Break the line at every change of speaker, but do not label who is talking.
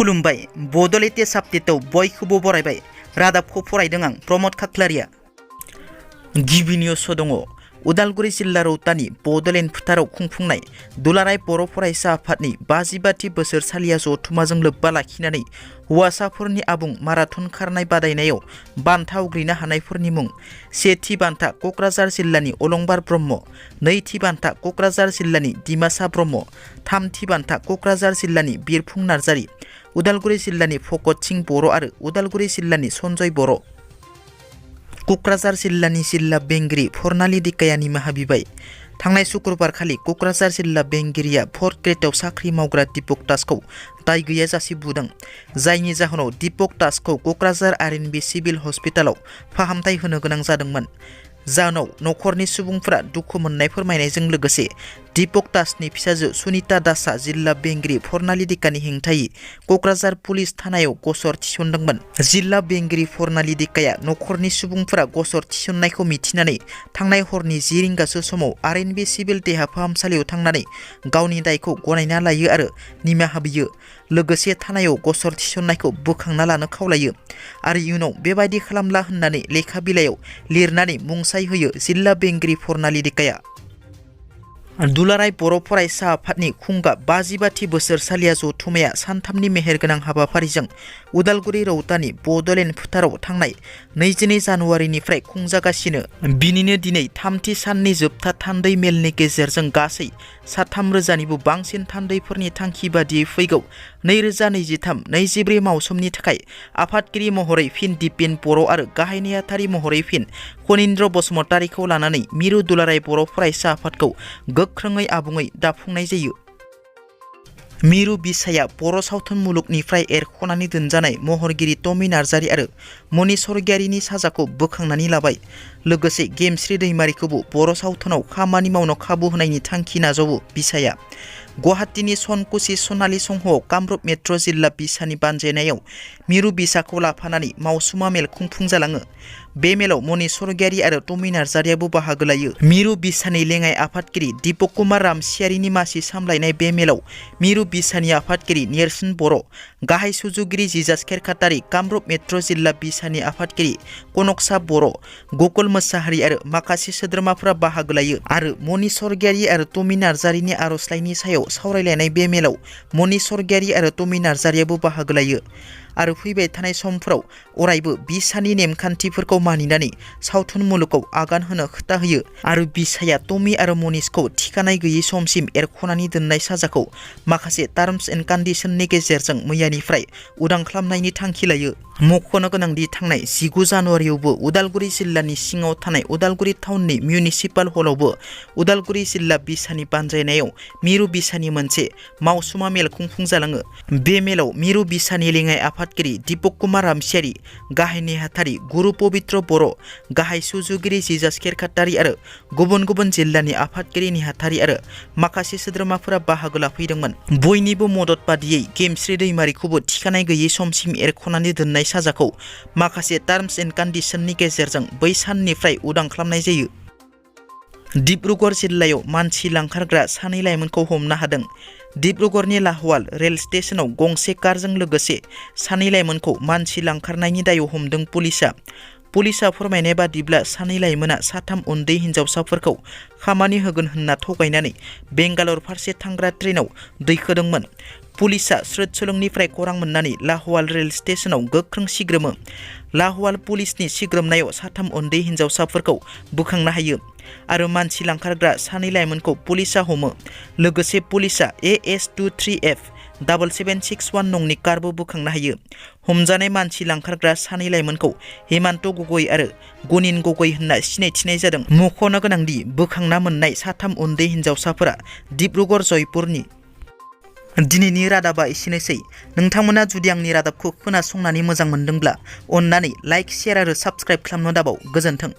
खुलुमबाय बड' लेटेस्ट आपडेटआव बयखौबो बरायबाय। रादाबखौ फरायदों आं प्रमद खाख्लारिया। गिबि निउस दङ। उदालगुरि जिल्ला रौतानि बड'लेण्ड फोथाराव खुंफुंनाय दुलाराय बर' फरायसा आफादनि 55थि बोसोरसालिया जथुमाजों लोब्बा लाखिनानै हौवासाफोरनि आबुं माराथन खारनाय बादायनायाव बान्था आवग्रिनो हानायफोरनि मुं: सेथि बान्था क'क्राझार जिल्लानि अलंबार ब्रह्म, नैथि बान्था क'क्राझार जिल्लानि दिमासा ब्रह्म, थामथि बान्था क'क्राझार जिल्लानि बिरफुं नार्जारि, उदालगुरि जिल्लानि फकत सिं बर' आरो उदालगुरि जिल्लानि सन्जय बर'। क'क्राझार जिल्लानि जिल्ला बेंगिरि फर्नालि दिकाया निमाहा बिबाय। थांनाय शुक्रबार खालि क'क्राझार जिल्ला बेंगिरिया 4th ग्रेडआव साख्रि मावग्रा दीपक दासखौ दाय गैयाजासे बुदों, जायनि जाहोनाव दीपक दासखौ क'क्राझार आर.एन.बी. सिभिल हस्पिटालाव फाहामथाय होनो गोनां जादोंमोन। जाहोनाव नखरनि सुबुंफोरा दुखु मोननाय फोरमायनायजों लोगोसे दीपक दासनि फिसाजो सुनिता दासआ जिल्ला बेंगिरि फर्नालि दिकानि हेंथायै क'क्राझार पुलिस थानायाव गसर थिसनदोंमोन। जिल्ला बेंगिरि फर्नालि दिकाया नखरनि सुबुंफोरा गसर थिसननायखौ मिथिनानै थांनाय हरनि 10 रिंगासो समाव आर.एन.बी. सिभिल देहा फाहामसालियाव थांनानै गावनि दायखौ गनायना लायो आरो निमाहा बियो। लोगोसे थानायाव गसर थिसननायखौ बोखांना लानो खावलायो आरो इयुनाव बेबायदि खालामला होननानै लेखा बिलाइयाव लिरनानै मुंसाइ होयो जिल्ला बेंगिरि फर्नालि दिकाया। दुलाराय बर' फरायसा आफादनि खुंगा 55थि बोसोरसालिया जथुमाया सानथामनि मेहेरगोनां हाबाफारिजों उदालगुरि रौतानि बड'लेण्ड फोथाराव थांनाय 22 जानुवारिनिफ्राय खुंजागासिनो। बिनिनो दिनै थामथि साननि जोबथा थान्दै मेलनि गेजेरजों गासै 3,000निबो बांसिन थान्दैफोरनि थांखि बादियै फैगौ 2023-24 मावसुमनि थाखाय आफादगिरि महरै फिन दिपेन बर' आरो गाहाय नेहाथारि महरै फिन खनिन्द्र बसुमतारीखौ लानानै मिरु दुलाराय बर' फरायसा आफादखौ गोख्रोङै आबुङै दाफुंनाय जायो। मिरु बिसाया बर' सावथुन मुलुगनिफ्राय एरख'नानै दोनजानाय महरगिरि टमी नार्जारि आरो मनि स्वर्गियारिनि साजाखौ बोखांनानै लाबाय। लोगोसे गेमस्रि दैमारिखौबो बर' सावथुनाव खामानि मावनो खाबु होनायनि थांखि नाजावो बिसाया। गुवाहाटीनि सनकुसि सनालि संहआव कामरुप मेट्र' जिल्ला बिसानि बानजायनायाव मिरु बिसाखौ लाफानानै मावसुमा मेल खुंफुंजालाङो। बे मेलाव मनि स्वर्गियारि आरो टमी नार्जारियाबो बाहागो लायो। मिरु बिसानि लेङाइ आफादगिरि दीपक कुमार रामसियारिनि मासि सामलायनाय बे मेलाव मिरु बिसानि आफादगिरि नेरसोन बर', गाहाय सुजुगिरि जिजास खेरखातारि, कामरुप मेट्र' जिल्ला बिसानि आफादगिरि कनकसा बर', गकुल मोसाहारि आरो माखासे सोद्रोमाफोरा बाहागो लायो आरो मनि स्वर्गियारि आरो टमी नार्जारिनि आर'जलाइनि सायाव सावरायलायनाय बे मेलाव मनि स्वर्गियारि आरो टमी नार्जारियाबो बाहागो लायो आरो फैबाय थानाय समफोराव अरायबो बिसानि नेमखान्थिफोरखौ मानिनानै सावथुन मुलुगाव आगान होनो खोथा होयो आरो बिसाया टमी आरो मनिसखौ थिखानाय गैयै समसिम एरख'नानै दोननाय साजाखौ माखासे टार्म्स एन्ड कन्डिशननि गेजेरजों मैयानिफ्राय उदां खालामनायनि थांखि लायो। मख'नो गोनांदि थांनाय 19 जानुवारियावबो उदालगुरि जिल्लानि सिङाव थानाय उदालगुरि टाउननि मिउनिसिपाल हलावबो उदालगुरि जिल्ला बिसानि बानजायनायाव मिरु बिसानि मोनसे मावसुमा मेल खुंफुंजालाङो। बे मेलाव मिरु बिसानि लेङाइ आफादगिरि दीपक कुमार रामसियारि, गाहाय नेहाथारि गुरु पबित्र बर', गाहाय सुजुगिरि जिजास खेरखातारि आरो गुबुन गुबुन जिल्लानि आफादगिरि नेहाथारि आरो माखासे सोद्रोमाफोरा बाहागो लाफैदोंमोन। बयनिबो मदद बादियै गेमस्रि दैमारिखौबो थिखानाय गैयै समसिम एरख'नानै दोननाय साजाखौ माखासे टार्म्स एन्ड कन्डिशननि गेजेरजों बै साननिफ्राय उदां खालामनाय जायो। डिब्रुगड़ जिल्लायाव मानसि लांखारग्रा 2 लाइमोनखौ हमनो हादों। डिब्रुगड़नि लाहवाल रेल स्टेशनाव गंसे कारजों लोगोसे 2 लाइमोनखौ मानसि लांखारनायनि दायाव हमदों पुलिसा। पुलिसा फोरमायनाय बादिब्ला 2 लाइमोना 3 उन्दै हिन्जावसाफोरखौ खामानि होगोन होनना थगायनानै बेंगालर फारसे थांग्रा ट्रेनाव दैखोदोंमोन। पुलिसा स्रोद सोलोंनिफ्राय खौरां मोननानै लाहवाल रेल स्टेशनाव गोख्रों सिग्रोमो। लाहवाल पुलिसनि सिग्रोमनायाव 3 उन्दै हिन्जावसाफोरखौ बोखांनो हायो आरो मानसि लांखारग्रा 2 लाइमोनखौ पुलिसा हमो। लोगोसे पुलिसा AS23F 7761 नंनि कारबो बोखांनो हायो। हमजानाय मानसि लांखारग्रा 2 लाइमोनखौ हेमन्त गगৈ आरो गनिन गगৈ होनना सिनायथिनाय जादों। मख'नो गोनांदि बोखांना मोननाय 3 उन्दै हिन्जावसाफोरा डिब्रुगड़ जयपुरनि। दिनैनि रादाबा एसेनोसै। नोंथांमोना जुदि आंनि रादाबखौ खोनासंनानै मोजां मोनदोंब्ला अन्नानै लाइक, शेयार आरो साबस्क्राइब खालामनो दाबाव। गोजोन्थों।